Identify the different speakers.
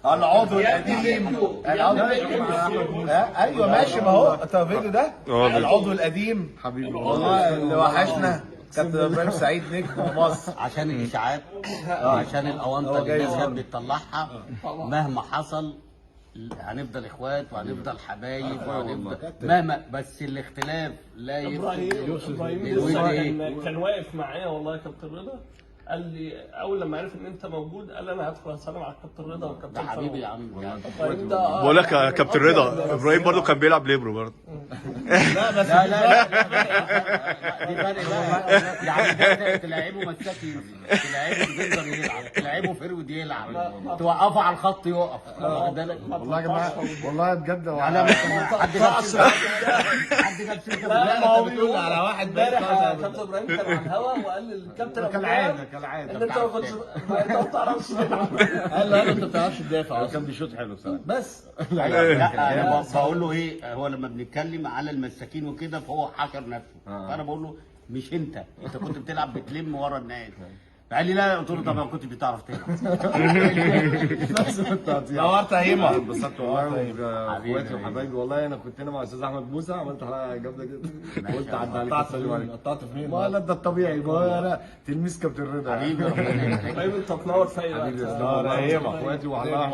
Speaker 1: العضو القديم، العضو. ايوه ماشي، ما هو طب فيديو ده العضو القديم
Speaker 2: حبيبي
Speaker 1: والله اللي وحشنا كابتن ابراهيم سعيد نجم مصر.
Speaker 3: عشان الاشاعات وعشان الاونطه اللي الناس كانت بتطلعها، مهما حصل هنفضل اخوات وهنفضل حبايب وهنفضل مهما، بس الاختلاف لا
Speaker 4: ابراهيم ابراهيم
Speaker 3: للود
Speaker 4: لسه
Speaker 3: إيه؟
Speaker 4: كان واقف معايا والله يا كابتن رضا، قال لي اول لما عرف ان انت موجود قال انا هدخل اسلم على الكابتن رضا والكابتن
Speaker 3: ده حبيبي يا
Speaker 4: فاروق.
Speaker 3: عم.
Speaker 4: ابراهيم ده
Speaker 5: بقول لك يا كابتن رضا، ابراهيم برضو كان بيلعب ليبرو برضو.
Speaker 1: لا بس
Speaker 3: لا لا لا، دي فرق بقى يعني، ده تلعبه مساك ينزل، تلعبه defender يلعب، تلعبه forward يلعب، توقفه على الخط يقف، واخد بالك؟
Speaker 2: والله يا جماعة، والله بجد.
Speaker 3: لا حد جاب حد جاب سيرة
Speaker 4: لا،
Speaker 1: ما هو بيقول على واحد
Speaker 4: امبارح كابتن ابراهيم كان على الهوا وقال للكابتن أبو
Speaker 2: كالعادة
Speaker 4: جهل
Speaker 2: كالعادة
Speaker 4: ان انت ما كنتش، ما انت ما بتعرفش تلعب.
Speaker 1: قال له انت ما بتعرفش تدافع
Speaker 2: كان بيشوط حلو بصراحة.
Speaker 1: بس
Speaker 3: لا انا بقول له ايه، هو لما بنتكلم على المساكين وكده فهو حشر نفسه، فانا بقول له مش انت، انت كنت بتلعب بتلم ورا الناس. فقال لي لا، قلت له طب ما كنتش بتعرف تلعب.
Speaker 2: نفس التقطيع.
Speaker 1: نورت يا هيما.
Speaker 2: اتبسطت والله واخواتي
Speaker 3: حبيبي.
Speaker 2: وحبايبي. والله انا كنت هنا مع استاذ احمد موسى، عملت حلقة جامدة جدا، قلت عدى عليك
Speaker 1: قطعت
Speaker 2: السلام عليكم.
Speaker 1: قطعت في مين؟
Speaker 2: ما لا ده الطبيعي، ما هو انا تلميذ كابتن رضا.
Speaker 3: حبيبي ربنا يخليك.
Speaker 4: ابراهيم انت تنور في اي وقت.
Speaker 2: حبيبي يا اسلام، والله
Speaker 1: هيما.
Speaker 2: اخواتي وعلى